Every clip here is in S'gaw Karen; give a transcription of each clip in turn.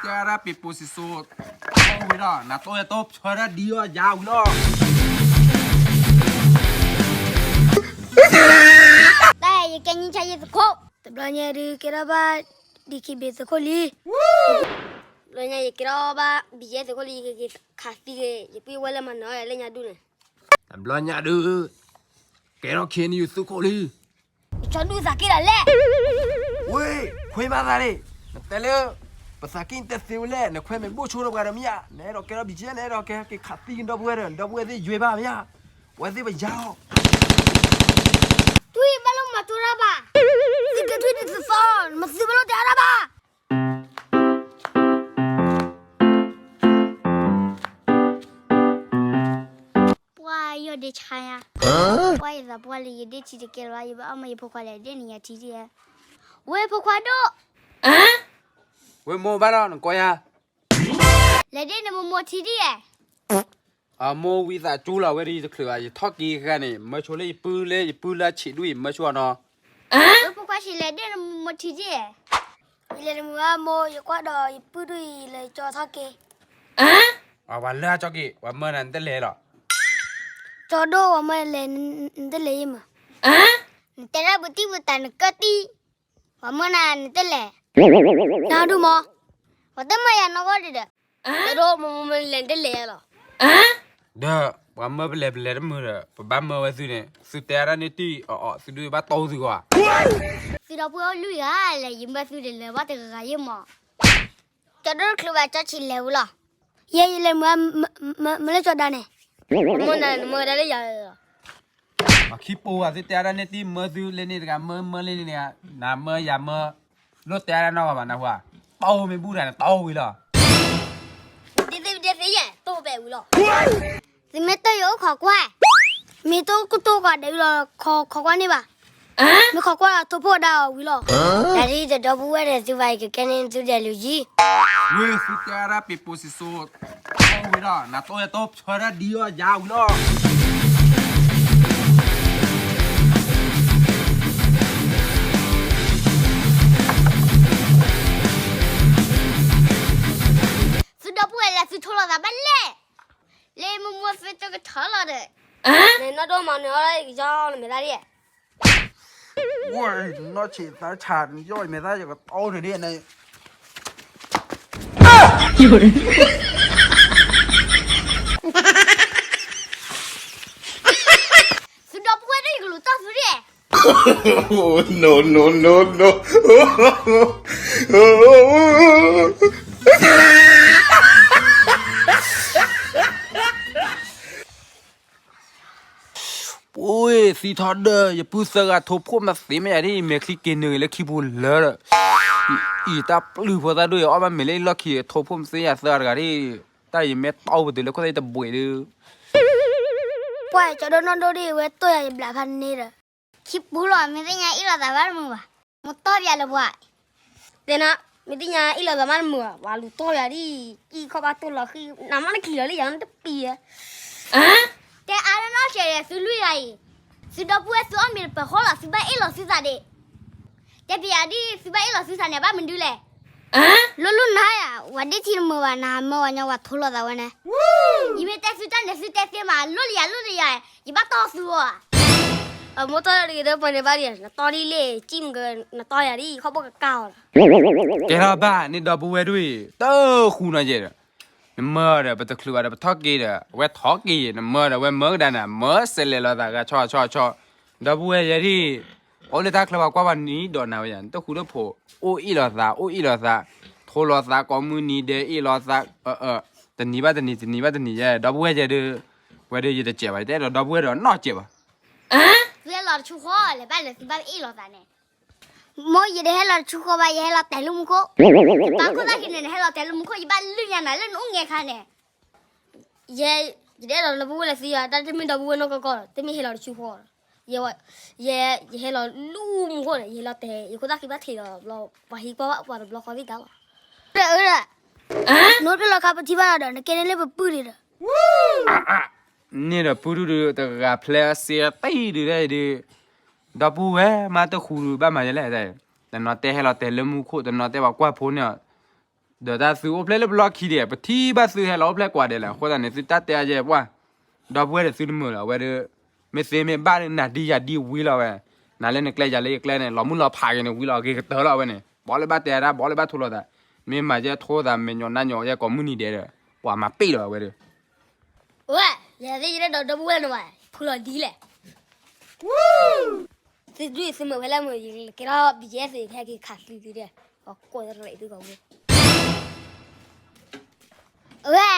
တဲဒၣ်ပ့ၤပိစံးစိ, ဝံၤလီၤ, နတိၢ်ယတိၢ်ဖၠၢတၢ်ဒ်အီၤယါဝံၤလီၤ. တၢ်ယကဲနံၣ်ဆါယသုးခိၣ်, တဘျီညါဒုးကဲထီၣ်ဘၣ် ဒီးခံဘ့ၣ်သုးခိၣ်လံ. တဘျီညါယကဲထီၣ်ဘၣ် ဘံယဲသုးခိၣ်လံ, ယကခးသံဂ့ၤ, ယပုၢ်ဝဲၢ်လၢမၤနၢၤအီၤယၤလၢညါဒုးန့ၣ်. တဘျီညါဒုး ကဲထီၣ် ခ့နယူၣ် သုးခိၣ်လံ. ယကၠီဒုးသးက့ၢ်ဒၣ်လဲၣ်. ဝ့ၢ်, ခွ့မၤသးန့ၣ်, နတဲလၢ ပသးက့ၢ်နတဲသ့ဝဲလဲၣ်, နခွဲးမ့ၢ်ဘိၣ်ဆိဒီးပှၤဒီးမ့ၢ်ဧါ, နအဲၣ်ဒိးကဲထီၣ်ဘံယဲ, နအဲၣ်ဒိးကဲက့ၤခးသံကဒီပုၢ်ဝဲၢ်ဒီး ဒီပုၢ်ဝဲၢ်သ့ၣ်ယွဲဘၣ်မ့ၢ်ဧါ, ဝဲသ့ၣ်ပယါလီၤ. ထွံၣ်ဘၣ်လိာ်မၤတိၢ်တၢ်ဘၣ်, သုကထွံၣ်ဒုးသသီ, နမ့ၢ်သုဘၣ်လိာ်တဲအါတၢ်ဘၣ်. ပှၢ်ယီၢ်ဒ့ဆါညါ, ပှၢ်ယသးပှၢ်လံ ယဒ့ထံတကဲလၢၤဘၣ်, ယဘၣ်အီၣ်မၢယဖိခွါလဲၤဒ့ၣ်န့ၣ်ယၤထံဒ့ၣ်ဧါ. ဝဲဖိခွါဒိၣ်, ဝဲမိၢ်ဘၣ်လီၤနကိးယၤ, လဲၤဒ့ၣ်န့ၣ်မိၢ်မိၢ်ထံဒ့ၣ်ဧါ. အမိၢ်ဝံသးစူၤလီၤ ဝဲဒၣ်ယတချုးဘၣ် ယထီၣ်က့ၤဃာ်န့ၣ် မၢဆိလၢယပုၢ်လၢယပုၢ်လၢအဆံးဒိၣ်အံၤ မၢဆိအီၤနီၤ. ဝဲဖိခွါဆံးလဲၤဒ့ၣ်န့ၣ်မိၢ်မိၢ်ထံဒ့ၣ်ဧါ. ယလဲၤတမုာ်ဘၣ်မိၢ်, ယကွၢ်ဒီးယပုၢ်ဒိၣ်အံၤလၢယကၠီထီၣ်က့ၤ. အဝဲလၢအကၠီက့ၤ ပှၤမၢနၤနတလဲၤလီၤ. ကၠီဒိၣ်ပှၤမၢလဲၤ, နတလဲၤယမး. နတဲဒၣ်ပတံၢ်ပတၢ်နကၢၢ်တံၢ်, ပှၤမၢနၤနတလဲၤ. နဒုးမး, ပှၤတမၢယၤနီၢ်ဂီၢ်ဒံးဒီး, ကၠီဒိၣ်မ့ၢ်မ့ၢ်လဲၤနတလဲၤလီၤ. ဒီးပှၤမၢပလဲၤပလဲၤတမုာ်ဒီး ပဘၣ်မၢဝဲသုန့ၣ် သုတဲအါတၢ်န့ၢ်တံၢ်အီၤအီၤ သုဒုးဘၣ်တီသုဂီၢ်ဧါ. သုဒီပုၢ်ဝဲၢ်အိၣ်လွံၢ်ဂၤလဲၣ်, ယမၢသုဒီးလဲၤဘၣ်တဂၤဂၤယ့ၢ်မး. ကၠီဒိၣ်တချုးဘၣ် ကၠီဆံးလဲၤဝံၤလီၤ. ယဲယလဲၤမုာ်, မုာ်လၢကၠီဒါန့ၣ်, မၢနၤနမၢဒၣ်လၢယၤလီၤ. ပှၤခံပူၤဧါ, သုတဲအါတၢ်န့ၢ်တံၢ် မၢသုလၢန့ၣ်တဂၤ မၢမၢလၢန့ၣ်တဂၤ, နၤမၢယၤမၢ, လိၣ်တဲအါတၢ်နီတဂၤဘၣ်နၢ်ဟူဧါ, တီမ့ၢ်ဘူၣ်တၢ်န့ၣ် တီဝံၤလီၤ. ဒ်သ့ဒ်သ့ယဲၢ် တိၢ်ပဲာ်ဝံၤလီၤ. သုမ့ၢ်တၢ်ယအိၣ်ခိးကွၢ်, မ့ၢ်တအိၣ်ကတိၢ်ကွၢ်ဒဲးဝံၤလီၤ ခိးကွၢ်န့ၣ်ဘၣ်. မ့ၢ်ခိးကွၢ်ထိၣ်ဖိဒါအီၤဝံၤလီၤ. တၢ်ဒ်တဒီပုၢ်ဝဲၢ်ဒီးသုဘၣ်အံၤကကဲန့ၢ်သုဒဲးလူၤယံၤ. ဝ့ၢ်သုတဲအါတၢ်ပ့ၤပိစံးစိ, ဝံၤလီၤ, နတိၢ်ယတိၢ်ဖၠၢတၢ်ဒ်အီၤယါဝံၤလီၤ. သုဒီပုၢ်ဝဲၢ်လၢသုထိလိာ်သးဘၣ်လဲၣ်, လၢမိၢ်မိၢ်သုတကထီလီၤဒီး, နနီၢ်ဒိၣ်မးနအီၣ်လၢယကယီနမဲာ်သၣ်ဒ်, ဝဲ, နီၢ်ဆံးသးဆး နယီၢ်မဲာ်သၣ်ယကတီနဒ်န့ၣ်. သုဒီပုၢ်ဝဲၢ်ဒ်ယကလူၤတီၢ်သုဒ်. No, no, no, no. ပှ့ၤသံထီၣ်ဒၢ ယပုၢ်သၢဂၤထိၣ်ဖိမးသ့မ့ၢ်ယၤဒ် ယမဲာ်ချံက့ၤနုာ်ဂ့ၤလၢခံပူၤလၢာ်ဒီး, အံၤတၢ်ပျုၢ်ဖိသၣ်ဒိၣ်အံၤ အီၣ်ဘၣ်မ့ၤလၢယလီၢ်ခံ ထိၣ်ဖိမးသ့ယၤသၢဂၤတဂၤဒ်, တၢ်ယမဲာ်တီပတုာ်လၢခိၣ်သၣ်ယတဘှံးဒုး. ပှၤကၠီဒိၣ်နီၢ်ဒိၣ်ဒ်အဝဲတိၢ်ယၤယဘျးဖးန့ၣ်ဒီး, ခံပူၤလီၤ မ့ၢ်သ့ၣ်ညါအ့ၣ်လိာ်သးဘၣ်တမုာ်ဘၣ်, မ့ၢ်တီၢ်ပျးလၢပှၤ တဲနၤ, မ့ၢ်သ့ၣ်ညါအ့ၣ်လိာ်သးမးတမုာ်ဘၣ်, ပှၤလူၤတီၢ်ပျးဒ်, အံၤခီဘၣ်တိၢ်လီၤဃံ, နမ့ၢ်တချံးလီၤလၢယၤနတပံၤဧါ. တဲအါလၢနီၢ်ဆဲးဒီးသုလွံၢ်ဂၤအံၤ, သုဒီပုၢ်ဝဲၢ်သုအီၣ်မ့ၤတပၢၤဃီလီၤ သုဘၣ်အ့ၣ်လိာ်သုသးဒံး. တဲပျးဒ်သုဘၣ်အ့ၣ်လိာ်သုသးန့ၣ် ဘၣ်မနုၤလဲၣ်. လိၣ်လိၣ်နၤယၤ, ဝဲဒၣ်ထံတမုာ်ဘၣ် နဟးမၢဝဲညီ ဝဲထိလိာ်သးဝဲန့ၣ်. ယမ့ၢ်တဲသုတၢ်န့ၣ် သုတဲသ့မး လိၣ်လၢယၤလိၣ်လၢယၤ, ယဘၣ်တီၢ်သုဧါ. အမိၢ်တီၢ်တဂ့ၤဒီးပှၤန့ၣ်ဘၣ်ဒံး, နတီၢ်ဒ်လဲၣ်, ကံၣ်မုၢ်က, နတီၢ်ယၤဒ် ခီဘိၣ်ကကၢ်အီၤလီၤ. ကဲထီၣ်ဘၣ်န့ၣ် ဒီပုၢ်ဝဲၢ်ဒ်အံၤ တဃူနီၤယဲၢ်ဒီး, နမၢဒီး ပတချုးဘၣ်ဒီး ပထီၣ်က့ၤဒီး အဝဲထီၣ်က့ၤ, နမၢဒီး အဝဲမၢကဒါနၤ, မၢစဲးလဲးလိာ်သးဂၤဆီဆီဆီ, ဒီပုၢ်ဝဲၢ်ယဲဒ်အံၤ, အိၣ်လၢတၢ်ချၢပှၤကွၢ်ပှၤနံၤဒီးနၤဝဲယၤ, နတဃူတဖိး, အိၣ်အ့ၣ်လိာ်သး, အိၣ်အ့ၣ်လိာ်သး, ထိလိာ်သးကိးမုၢ်နံၤဒဲးအ့ၣ်လိာ်သး, တနံၤဘၣ်တနံၤ တနံၤဘၣ်တနံၤယဲ, ဒီပုၢ်ဝဲၢ်ယဲဒုး, ဝဲဒုးယတစဲးဘၣ်, ယတအဲၣ်ဒိးဒီပုၢ်ဝဲၢ်ဒီးနီၢ်စဲးဘၣ်. သုဟဲလီၤတဆူဃီလဲၣ်, ဘၣ်လဲၤသုဘၣ်အ့ၣ်လိာ်သးန့ၣ်. မိၢ်ယတဟဲလီၤတဆူဃီဘၣ်, ယဟဲလီၤတဲာ်လၢမူခိၣ်. ပၢ်ခိၣ်သၣ်ခံန့ၣ် နဟဲလီၤတဲာ်လၢမူခိၣ်, ယဘၣ်လုၢ်ညါနၤလၢနအိၣ်ငဲခါန့ၣ်. ယဲ, ယတအဲၣ်ဒိးလၢပဝဲၢ်လၢသုယၤ, တၢ်တမ့ၢ်ဒီပုၢ်ဝဲၢ်နီၢ်ကီၢ်ကီၢ်, တမ့ၢ်ဟဲလီၤတဆူဃီဒီး, ယဲ, ယဟဲလီၤလူမူခိၣ်န့ၣ်, ယဟဲလီၤတဲာ်, ယခိၣ်သၣ်ခံဘၣ်ထံးဒီးဘျီ, ပှၤဟံးကွၢ်ဘၣ်ပှၤတဘျီဃီသ့ၣ်တၢ်လီၤ. နအိၣ်တလီၤခါပထံၣ်ဘၣ်နၤဒီး နကဲန့ၢ်လၢပပုၢ်ဒံးဒီး န့ၣ်ဒီးပုၢ်ဒုးတဂၤဖျဲးစ့တံၢ်ဒုးဒၣ်ဒုး, ဒီပုၢ်ဝဲၢ်မးတဃူဒုးဘၣ်မၤယဲလဲၣ်, တနီၤတဲဟဲလီၤတဲာ်လၢမူခိၣ်, တနီၤတဲပှၤကွၢ်ဖိန့ၣ်, ဒီးတၢ်သုအိၣ်ဖျဲၣ်လၢပလီၢ်ခံဒံး ပထံၣ်ဘၣ်သုဟဲလီၤအိၣ်ဖျဲၣ်ကွၢ်ဒဲးလဲၣ်. အဃိသတးန့ၣ် သုတၢ်တဲအါယဲပှၢ်, ဒီပုၢ်ဝဲၢ်ဒီးသုတမုာ်လီၤ. အဝဲဒၣ် မ့ၢ်သ့မ့ၢ်ဘၣ်ဒၣ် နၤဒံယၤဒံဝံလီၤဝဲ, နၤလၢနကျဲယၤလၢယကျဲန့ၣ် လီၤမုၢ်လီၤဖးက့ၤန့ၣ်ဝံလီၤ အဂ့ၤကတၢၢ်လီၤ. အဝဲန့ၣ် ဘီလၢဘၣ်တဲတၢ် ဘီလၢဘၣ်ထိလိာ်သး, မ့ၢ်မၤယဲထိသးမဲာ်ညိးနါညိးယဲကိးမုၢ်နံၤဒဲးဒီး ပှၤမၤပ့ၢ်လီၤအဝဲဒၣ်. ဝဲ, ယသ့ၣ်ယဲဒီးဒီပုၢ်ဝဲၢ်န့ၣ်ဘၣ် ဖုလီၤဒ်လဲၣ်. သုဒုးသုမုာ်ဖဲလဲၣ်မုာ် ယကဲထီၣ် ဘံၣ်ကဲသုး ဟဲက့ၤခးသံသုဒီး ကီၢ်တရံးသုကီၢ်ဝဲ. ဝဲ,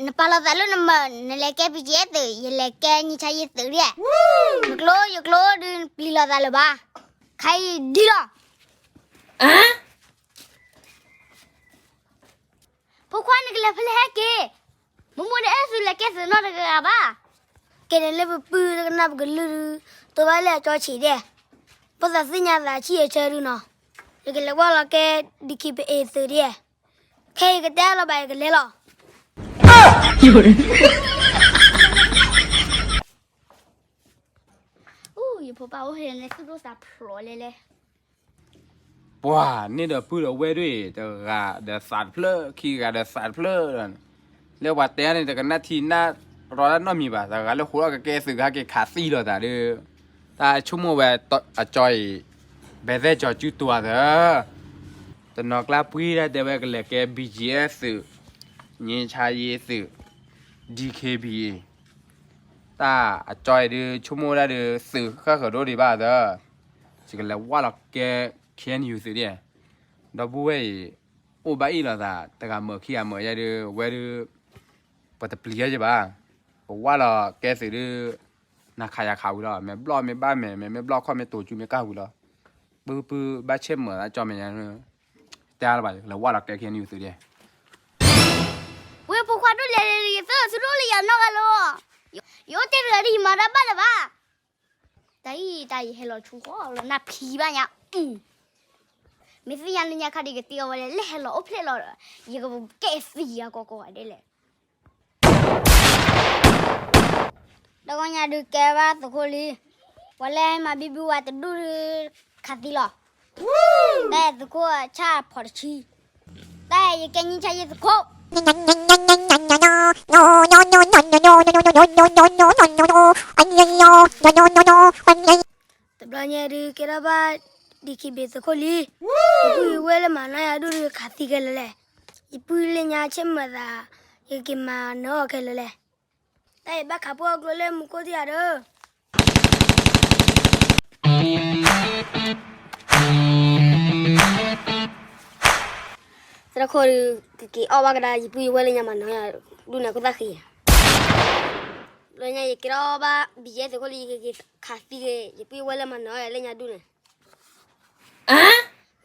နပာ်လီၤသးလၢနမုာ် နလဲၤကဲ ဘံၣ်ကဲသုး ယလဲၤကဲ နံၣ်ဆါယ့သုးဒၣ်. ယကျိ ယကျိဒုး နပျံၤလိာ်သးလၢၤဘၣ်, ခါအံၤဒ်လီၤ. ဖိခွါန့ၣ်ကလဲၤဖဲလဲၣ်ဟဲက့ၤ, မိၢ်မိၢ်ဒီးအဲၣ်သုလဲၤကဲသုးနီတဂၤဘၣ်. ကဲန့ၣ်လၢပပုၢ်တကနၣ်ပကလုၢ်ဒုး, တိဘၣ်လၢအကၠီဆံးဒဲး, ပသးသ့ၣ်ညါသးဆံၣ်အဆၢဒုးနီၤ, ယကလဲၤဝဲလီၤကဲ ဒံခံဘ့ၣ်အ့သုးဒဲး, ခဲအံၤကတဲလီၤဘၣ်ယကလဲၤလီၤ. အိၣ် ယဖိပၢ်အိၣ်ဖဲန့ၣ်သူၣ်ဒိၣ်သးဖျိးလဲၣ်လဲၣ်. ပှၤန့ၣ်ဒီးပုၢ်ဒီးဝဲၢ်ဒၣ်အံၤ တဂၤဒီးသးတဖျၢၣ် ခံဂၤဒီးသးတဖျၢၣ်လီၤန့ၣ်, လၢပှၤတဲန့ၣ် တကနၣ်ထံနၣ်ရီတၢ်နီတမံၤဘၣ်, တဂၤလၢဃိးထီၣ်ကကဲသုး ကဟဲက့ၤခးသံလိာ်သးဒီး, တၢ်ဆိကမိၣ်ဝဲအကၠီအံၤ, ဘဲသဲကၠီကၠူတူၤသၢ တနီၤကျါပှံၤဒၣ်တဲဝဲ ကလဲၤကဲ ဘံၣ်ကၠံၣ်အဲၣ်သုး, နံၣ်ဆါယ့သုး, ဒံခံဘ့ၣ်အ့, တၢ်အကၠီအံၤဒုး ဆိကမိၣ်ဒၣ်ဒီး သုးဃၣ်ဃၢၤဒိၣ်ဒံးဘၣ်သၢ, ယကလဲၤဝၢ်လီၤကဲ ခ့ၣ်အဲၣ်ယူၣ်သုးဒၣ်, ဒီပုၢ်ဝဲၢ်အံၤ အိၣ်ဘၣ်အံၣ်လိာ်သး တဂၤမုာ်ခံဂၤမုာ်ယဲဒုး ဝဲဒုး ပတပျံၤယဲဘၣ်, ပဝၢ်လီၤကဲသုးဒုး နၤခးယၤခးဝံၤလီၤ, မ့ၢ်ဘျီၣ်မ့ၢ်ဘၣ်မဲာ် မ့ၢ်မ့ၢ်ဘျီၣ်ခီၣ်မ့ၢ်တိၤကၠူမ့ၢ်ကၢ်ဝံၤလီၤ, ပုၢ်ပုၢ်ဘၣ်ဆ့ၣ်မုာ်သးကၠီမဲာ်ညါ, တဲလၢၤဘၣ် ယကလဲၤဝၢ်လီၤကဲခ့ၣ်အဲၣ်ယူၣ်သုးဒၣ်. ဝဲဖိခွါဒိၣ်လဲၣ် ယသ့ၣ်သုဒိၣ်လၢယၤနီတဂၤလီၤ, ယအိၣ်တဲတဂၤဒီးယမၤတၢ်ဘၣ်လၢၤဘၣ်. တၢ်အံၤတၢ်ယဟဲလီၤဆူဃီလီၤ နၢ်ဖံးဘၣ်ညါ, မ့ၢ်သ့ၣ်ညါလၢညါခါဒီး ယကတ့အီၤဝဲလဲၣ် လၢဟဲလီၤအိၣ်ဖျဲၣ်လီၤဒီး ယကကဲသုးယၤကီးကီးဂၤဒဲးလဲၣ်. ဒီးဂီၢ်ညါဒုးကဲဘၣ်သုးခိၣ်လံ, ပှၤလၢမၤဘံဘူဝဲတဒူၣ်ဒုး ခးသံလီၤ, တၢ်အဲၣ်သုးခိၣ်ဆၣ်ဖီၣ်တဆံ, တၢ်အဲၣ်ယကဲနံၣ်ဆါယ့သုးခိၣ် တဘျီညါဒုးကဲထီၣ်ဘၣ် ဒံခံဘ့ၣ်သုးခိၣ်လံ, ယပုၢ်ယဝဲၢ်လၢမၤနီၢ်ယၤဒူၣ်ဒုးခးသံခဲလၢာ်လဲၣ်, ယပုၢ်လၢညါဆ့ၣ်မုာ်သး, ယက့ၤမၤနၢၤအီၤခဲလၢာ်လဲၣ်, တၢ်အံၤဘၣ်ခးပှၢ်အကျိလၢမူခိၣ်ထံၣ်ယၤဒီး သရၣ်ခိၣ်ဒုး ကက့ၤအီၣ်ဘၣ်ကဒါ ယပုၢ်ယဝဲၢ်လၢညါမၤနီၢ်ယၤဒူၣ်န့ၣ် ခိၣ်သၣ်ဃံ, ဘျီညါယကဲထီၣ်ဘၣ် ဘံၣ်ယဲသုးခိၣ်လံ ယကက့ၤခးသံဂ့ၤ ယပုၢ်ယဝဲၢ်လၢမၤနီၢ်ယၤလၢညါဒူၣ်န့ၣ်,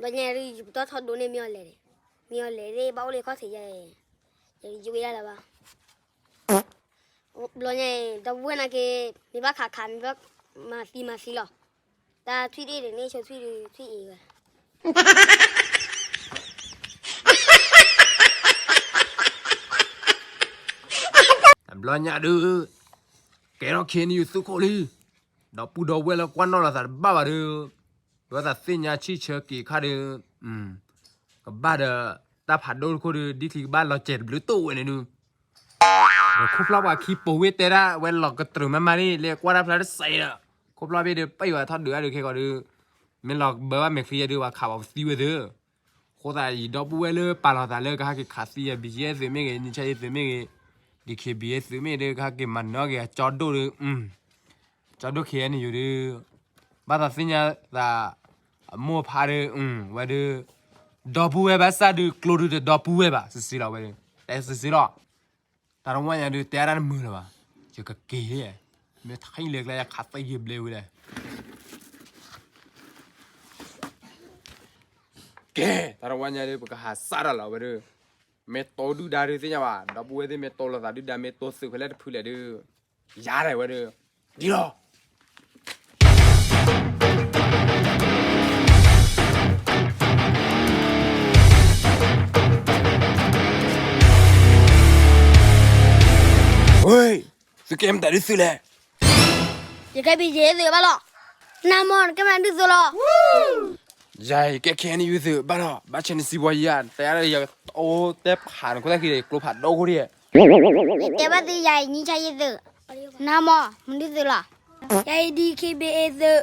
ဘျီညါဒုး ယပတီၢ်ထီၣ်ဒိးန့ၢ်မ့ၢ်အီၤလဲၣ်, မ့ၢ်အီၤလဲၣ်သ့ၣ် ဘၣ်အိၣ်လၢခီၣ်ထံးယဲ, ယဝဲဒၣ်လၢၤဘၣ်. ဘျီညါအံၤ ဒီပုၢ်ဝဲၢ်နာ်က့ၤ မ့ၢ်ဘၣ်ခးခး မ့ၢ်ဘၣ်မၤသံမၤသံလီၤ, တၢ်ထွံၣ်တအ့ၣ်န့ၣ် ဆိထွံၣ်ဒုးထွံၣ်အ့ၣ်ဝဲ တဘျီညါဒုး ကဲထီၣ်ခ့ၣ်အဲၣ်ယူၣ်သုးခိၣ်လံ, ဒီပုၢ်ဒီဝဲၢ်လၢကွၢ်နီၣ်လီၤသးတဘၣ်ဘၣ်ဒီး, ဒီးသးသ့ၣ်ညါဆံၣ်ဆၢက့ၤခါဒီး, ကဘၣ်ဒီး တၢ်ဖးဒိၣ်တခိၣ်ဒီး ဒ်ချံကဘၣ်လီၤစဲၤတဘျုးတိၣ်ဝဲန့ၣ်ဒုး, ဒီးခိၣ်ဖျီၣ်ပှၤခံပိာ်ဝဲတဲဒၣ်ဝဲလီၤကတြူာ်မးမးန့ၣ် လၢကွၢ်တၢ်ဖျါတစဲးဒီး, ခိၣ်ဖျီၣ်ဘ့ၣ်ဒီး ပၢၢ်ဝဲထီၣ်ဒုးအါဒုးခဲကီးဒီး, မ့ၢ်လီၤကဘၢဘၣ်မဲာ်ချံယဲဒုး ပှၤခးပှၤသံဝဲသ့ၣ် အဃိသတးယဒီပုၢ်ဝဲၢ်လၢပာ်လီၤသးလၢကဟဲက့ၤခးသံယၤ ဘံၣ်ယဲသုးမ့ၢ်ဂ့ၤ နံၣ်ဆါယ့သုးမ့ၢ်ဂ့ၤ, ဒံခံဘ့ၣ်ယဲသုးမ့ၢ်ဂ့ၤဒီး ကဟဲက့ၤမၤနီၢ်က့ၤအကၠီဒိၣ်ဒီး, ကၠီဒိၣ်ခ့ၣ်အဲၣ်ယူၣ်ဒီး, ဘၣ်သးသ့ၣ်ညါသး, အမိၢ်အဖါဒီး, ဝဲဒီး, ဒီပုၢ်ဝဲၢ်ဘၣ်ဆၣ်ဒုးကျိဒုးတဒီပုၢ်ဝဲၢ်ဘၣ် စံးစ့လီၤဝဲ, တဲစံးစ့လီၤ တၢ်တဝၢ်ညါဒုး တဲအါတၢ်တမုာ်လၢၤဘၣ်, ယကက့ၤ, မ့ၢ်ထံၣ်လၢကျဲယခးသံယဘျဲဝဲလဲၣ်, ကဲ, တၢ်တဝၢ်ညါဒုး ပကဟးစးတၢ်လီၤဝဲဒုး, မ့ၢ်တိဒုၣ်ဒါဒုးသ့ၣ်ညါဘၣ် ဒီပုၢ်ဝဲၢ်သ့ၣ်မ့ၢ်တိလိာ်သးဒုၣ်ဒါ မ့ၢ်တိသုးဖဲလဲၣ်တဖုလဲၣ်ဒုး, ယၤဒၣ်ဝဲဒုး, ဒ်လီၤ ဝ့ၢ်, သုကဲမတၤဒုးသုးလဲၣ်, ယကဲဘံၣ်ယဲသုးဘၣ်လီၤ, နမ့ၢ်နကဲမတၤဒုးသုးလီၤ, ယၤအံၤကဲ ခဲအံၤနယူၤသုး ဘၣ်ဒီး ဘၣ်ဆဲးနစံးဘီယၤ တဲယၤဒီး ယအိၣ်တဲဖးနခိၣ်သၣ်ခံဒီး ယကျိဖးဒိၣ်ဃိဒီး ယတဲဘၣ်သုယၤအံၤ နံၣ်ဆါယံၤသုး နမ့ၢ်မနုၤသုးလီၤ. ယၤအံၤ ဒီခ့ဘ့ၣ်အ့သုး.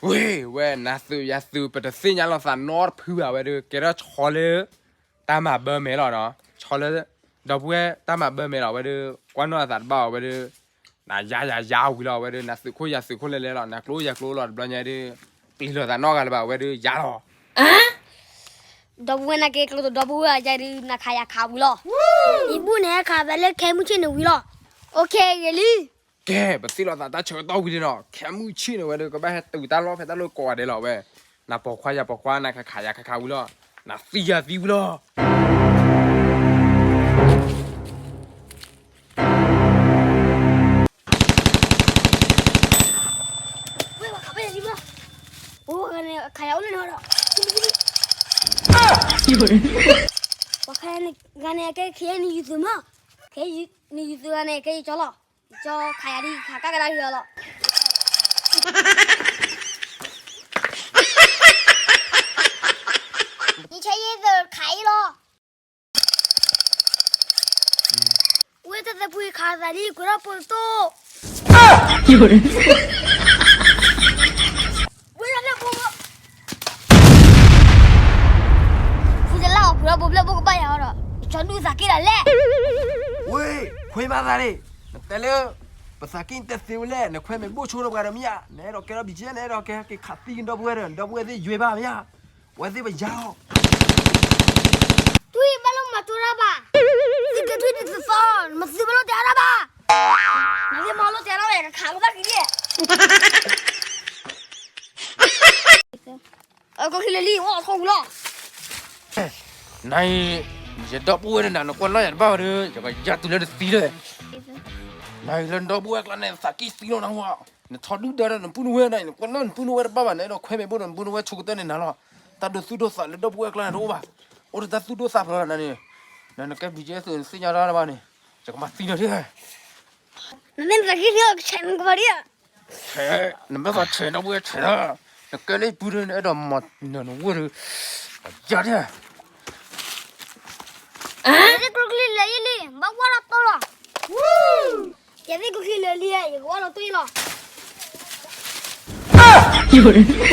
ဝ့ၢ် ဝဲနသုးယၤသုး ပတသ့ၣ်ညါလိာ်သးနီတဖုဘၣ်ဝဲဒီး ကဲထီၣ်ဆီလၢ တၢ်မၤဘၢမဲာ်လီၤနီၤ ဆီလၢ ဒီပုၢ်ဝဲၢ်တၢ်မၤဘၢမဲာ်လီၤ ဝဲဒီး ကွၢ်နီၣ်အသးတဘၣ်အီၤဝဲဒီး နၤယၤယၤယၤဝံၤလီၤ ဝဲဒီး နသုးခိၣ်ယၤသုးခိၣ်လဲၤလဲၤလီၤ နကျိယၤကျိလီၤ တဘျီညါဒီး ပျံၤလိာ်သးနီတဂၤလၢၤဘၣ် ဝဲဒီးယၤလီၤ. ဒီပုၢ်ဝဲၢ်နာ်က့ ကျိဒီပုၢ်ဝဲၢ်ယၤဒီး နခးယၤခးဝံၤလီၤ. ယဘူၣ်န့ၣ် ခးသးလၢခဲမုၢ်ဆ့ၣ်န့ၣ်ဝံၤလီၤ. အိၣ်ခ့ဂ့ၤလံ. ကဲ ပသ့ၣ်လိာ်သးတၢ်ဆၢကတီၢ်ဝံၤဒီးနီၤ ခဲမုၢ်ဆ့ၣ်န့ၣ်ဝဲဒီး ကဘၣ်ဟဲတုၤတၢ်လီၢ်ဖဲတၢ်လီၢ်ကိးဂၤဒဲးလီၤဝဲ နပိာ်ခွါယၤပိာ်ခွါ နခးခးယၤခးခးဝံၤလီၤ နသံယၤသံဝံၤလီၤ. ဝဲ ပှၤခးဖဲန့ၣ်လံမး, အိၣ်ဂၤန့ၣ် ခးယၤအိၣ်လၢန့ၣ်ဒီး, ပှၤခးယၤန့ၣ် ဂၤန့ၣ် အကဲခဲအံၤနယူၤသုးမး, ခဲအံၤနယူၤသုးဂၤန့ၣ် ကဲယကၠီလီၤ, ကၠီခးယၤဒ်ခးကၢ်ကဒါက့ၤအီၤလီၤ. နဆဲးယဲၢ်သုးခးအံၤလီၤ. ဝဲတသးပှ့ၤခးသးလံ ကွဲးထီၣ်ပိာ်တတိၢ်, ဝဲလၢဘိ, ဖုတလၢ်အီၤကွဲးထီၣ်ပိာ်ဖျၢၣ်ဘိကဘၣ်ယၤအီၤဒီး ကၠီဒူၣ်သးက့ၢ်လီၤလဲၣ်. ဝ့ၢ် ခွ့မၤသးန့ၣ်, နတဲလၢ ပသးက့ၢ်နတဲသ့ဝဲလဲၣ်, နခွဲးမဲာ်ဘိၣ်ဆိတပှၤဒီးမ့ၢ်ဧါ, နအဲၣ်ဒိးကဲထီၣ် ဘံၣ်ကၠ့ နအဲၣ်ဒိးကဲက့ၤခးသံကဒီပုၢ်ဝဲၢ်ဒီး ဒီပုၢ်ဝဲၢ်သ့ၣ်ယွဲဘၣ်မ့ၢ်ဧါ, ဝဲသ့ၣ်ပယါလီၤ. ထွံၣ်ဘၣ်လိာ်မၤတိၢ်တၢ်ဘၣ်, သုက့ၤထွံၣ်ဒ်သိးသိး နမၤသုဘၣ်လိာ်တဲအါတၢ်ဘၣ်, နမၤလိာ်တဲအါတၢ်ဘၣ် ကခးလိာ်ဘၣ်က့ၤဒ် အကီၢ်ခံလၢလံ အိၣ်အထီၣ်ဝံၤလီၤ. နၤအံၤ, ယဒီပုၢ်ဝဲၢ်ဒီးနၤ နကွၢ်နီၣ်ယၤတဘၣ်ဝဲဒီး ယကယါတုၤလၢနသံလၢ, နၤအံၤလၢနဒီပုၢ်ဝဲၢ်ကျါန့ၣ် သးက့ၢ်သံလီၤနဟူဧါ, နထီဒုၣ်ဒါဒီးနပုၢ်နဝဲၢ်န့ၣ် နကွၢ်နီၣ်နပုၢ်နဝဲၢ်တဘၣ်ဘၣ် နအဲၣ်ဒိးခွဲးမဲာ်ဘိၣ်ဒီးနပုၢ်နဝဲၢ်ဆိကတၢၢ်န့ၣ်နၤလီၤ. တၢ်ဒိးသူၣ်ဒိၣ်သးလၢဒီပုၢ်ဝဲၢ်ကျါန့ၣ်တအိၣ်ဘၣ်, အိၣ်ဒီးတၢ်သူၣ်ဒိၣ်သးဖျိးနၤန့ၣ်, နနကဲ ဘံၣ်ကၠ့ သုး နသ့ၣ်ညါတၢ်တဘၣ်န့ၣ်, ယကမၤသံနၤဒ် နမ့ၢ်သးက့ၢ်သံအီၤ ကဆဲးနကပၤဒ်ဧါ, ဆဲး, နမ့ၢ်သးဆဲးဒီပုၢ်ဝဲၢ်ဆဲး, နကဲလၢယပုၢ်ဒီး နအဲၣ်ဒိးမၤနၢၤနဝဲၢ်ဒီး, ယၤဒ် ယသ့ၣ်ကျိချံလၢာ်ယလံ ဘၣ်ဝဲလီၤတိၢ်လီၤ, ယသ့ၣ်ကျိချံလၢာ်လံ ယကဝဲလီၤတိၢ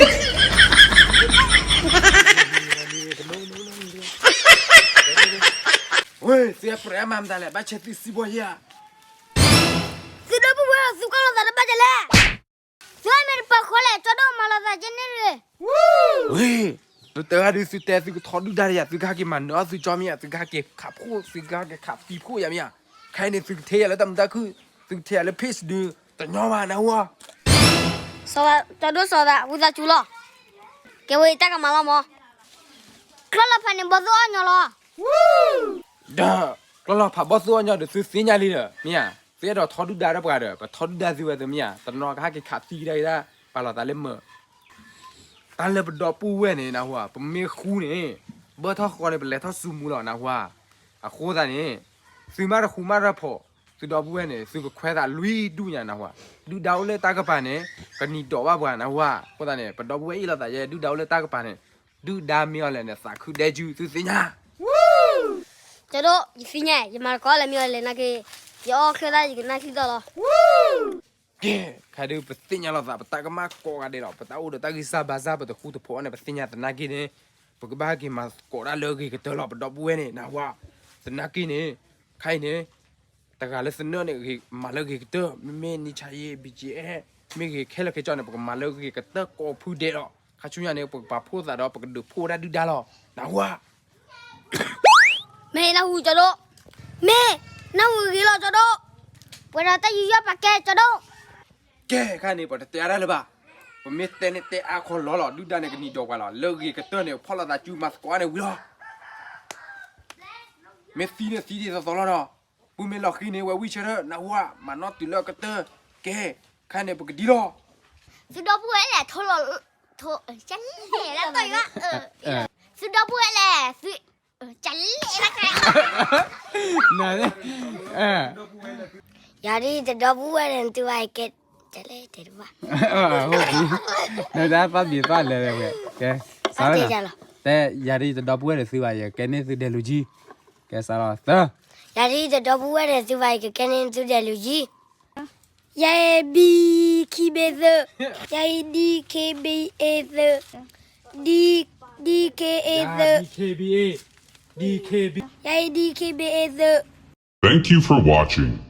်လီၤ. ဝ့ၢ် သုပြဲးအမၤမတၤလဲၣ် ဘၣ်ဆဲးသုစံးဘီယၤ, သုဒီပုၢ်ဝဲၢ် သုကွၢ်လိာ်သးတဘၣ်ဒ်လဲၣ်, သုမ့ၢ်တပာ်ဃီလဲၣ် ကၠီဒိၣ်မၤလိာ်သးကဲန့ၣ်တဂ့ၤ. ဝ့ၢ်, သုတဂၤဒုး သုတဲသုကထီဒုၣ်ဒါယၤ သုကဟဲက့ၤမၤနၢၤအီၣ်သုကၠီမ့ၢ်ဧါ, သုကဟဲက့ၤခးဖှိၣ် သုကဟဲက့ၤခးသံဖှိၣ်ယၤမ့ၢ်ဧါ, ခဲအံၤန့ၣ် သုကထဲယၤလၢတၢ်မုာ်တၢ်ခုၣ်, သုကထဲယၤလၢ page ဒုး တညီဘၣ်နဟူဧါ. ကၠီဒိၣ်စီၤသး ဝံသးစူၤလီၤ, ကဲဝဲတၢ်ကမၤလီၤမး, ကျီလီၤဖးန့ၣ် ဘီၣ်သိၣ်အီၣ်ညီလီၤ. ဒီး ကျီလီၤဖးဘီၣ်သိၣ်အီၣ်ညီဒီး သုသ့ၣ်ညါလံဒီး မ့ၢ်ဧါ, သုအဲၣ်ဒိးထီဒုၣ်ဒါဒီးပှၤဒီး ပထီဒုၣ်ဒါသုဝဲသုမ့ၢ်ဧါ, တနီၤကဟဲက့ၤခးသံကဒါက့ၤဒၣ် ပာ်လီၤသးလၢမၢၢ် တၢ်လၢပဒီပုၢ်ဝဲၢ်န့ၣ် နဟူဧါ, ပမ့ၢ်ဃူန့ၣ် ဘၢၣ်ထီၣ်ဃီန့ၣ် ပလဲၤထီၣ်စုမူလီၤ နဟူဧါ. အဃိသတးန့ၣ် သုမ့ၢ်တဃူမ့ၢ်တဖိး သုဒီပုၢ်ဝဲၢ်န့ၣ် သုကခွဲးသးလွံၢ်ဒူၣ်ညါ နဟူဧါ. ဒုၣ်ဒါအိၣ်လၢတၢ်ကပၤန့ၣ် ကနံၤဒိးဘၣ်ပှၤ နဟူဧါ. အဃိသတးန့ၣ် ပဒီပုၢ်ဝဲၢ်အ့ၣ်လိာ်သးယဲ ဒုၣ်ဒါအိၣ်လၢတၢ်ကပၤန့ၣ် ဒုၣ်ဒါမ့ၢ်အီၤလဲၣ်န့ၣ် သးခုဒဲကၠူ သုသ့ၣ်ညါ ကၠီဒိၣ် ယသ့ၣ်ညါ ယမၤတကိးလၢမ့ၢ်အီၤလဲၣ်နာ်က့, ယအီၣ်ချၢသၣ်ယကနၣ်ထံသီလီၤ. ကဲ, ခဲဒုးပသ့ၣ်ညါလိာ်သး ပတၢ်ကမၣ်ကိးဂၤဒဲးလီၤ. ပတၢ်အိၣ်ဒီးတၢ်ဂံၢ်စၢ်ဘါစၢ် ပတဃူတဖိးန့ၣ် ပသ့ၣ်ညါသနာ်က့န့ၣ် ပကဘၣ်ဟဲက့ၤမၤသကိးတၢ်လၢအဂ့ၤကတၢၢ်လီၤ ပဒီပုၢ်ဝဲၢ်န့ၣ် နဟူဧါ. သနာ်က့န့ၣ် ခဲအံၤန့ၣ် တဂၤလၢသနၢၣ်န့ၣ် မၤလၢအဂ့ၤကတၢၢ်, မ့မ့ၢ်နံၣ်ဆါယဲၢ် ဘံၣ်ကၠ့ မ့ၢ်ဂ့ၤခဲလၢာ်ခဲဆ့န့ၣ် ပကမၤလၢအဂ့ၤကတၢၢ်ကိးဖုဒဲးလီၤ. ခါဆူညါန့ၣ် ပကပာ်ဖှိၣ်သးဒီး ပကဒုးဖှိၣ်ဝဲဒၣ်ဒုၣ်ဒါလီၤ နဟူဧါ. မ့ၢ်နဟူကၠီဒိၣ်, မ့ၢ်နဟူဂ့ၤလီၤကၠီဒိၣ်, ပှဲၤဒီးတၢ်ယူးယီၣ်ပာ်ကဲကၠီဒိၣ်. ကဲ ခဲအံၤန့ၣ် ပတတဲအါတၢ်လၢၤဘၣ်. ပမ့ၢ်တဲန့ၣ်တဲအါခီလီၤလီၤ ဒုၣ်ဒါန့ၣ်ကနံၤဒိးပှၤလီၤ. လၢအဂ့ၤကတၢၢ်န့ၣ် ဖီၣ်လိာ်သးစုမၤသကိးန့ၣ်ဝံၤလီၤ. မ့ၢ်သံန့ၣ်သံဒ်သိးသိးလီၤဒီး, ပုၢ်မ့ၢ်လီၤဃံၤန့ၣ် ဝဲဝံၣ်ဆၢထၢၣ် နဟူဧါ, မၤနီၣ်တုၤလၢအကတၢၢ်. ကဲ, ခဲအံၤန့ၣ် ပကဒံလီၤ. သုဒီပုၢ်ဝဲၢ်လဲၣ်, ထိလီၤ, လဲၣ်, သုဒီပုၢ်ဝဲၢ်လဲၣ်, သု, လဲၣ်, ယၤဒ်တဒီပုၢ်ဝဲၢ်န့ၣ် တုၤဘၣ်ကဲ တဲလဲၣ်တဲတဘၣ်, နတၢ်သီၣ်ဘံၣ်သီၣ်လဲၤဝဲ, ကဲ, စးလီၤ, တဲ, ယၤဒ်ယတဒီပုၢ်ဝဲၢ်ဒီးသုဘၣ် ယကကဲန့ၢ်သုဒဲးလူၤကံ, ကဲ စးလီၤသၢ, ယၤဒ်ယတဒီပုၢ်ဝဲၢ်ဒီးသုဘၣ် ယကကဲန့ၢ်သုဒဲးလူၤကံ, ယၤအံၤ B ခံဘ့ၣ်သုး, ယၤအံၤ D K B A သုး, D, D K A သုး, ယၤအံၤ D K B A သုး. Thank you for watching.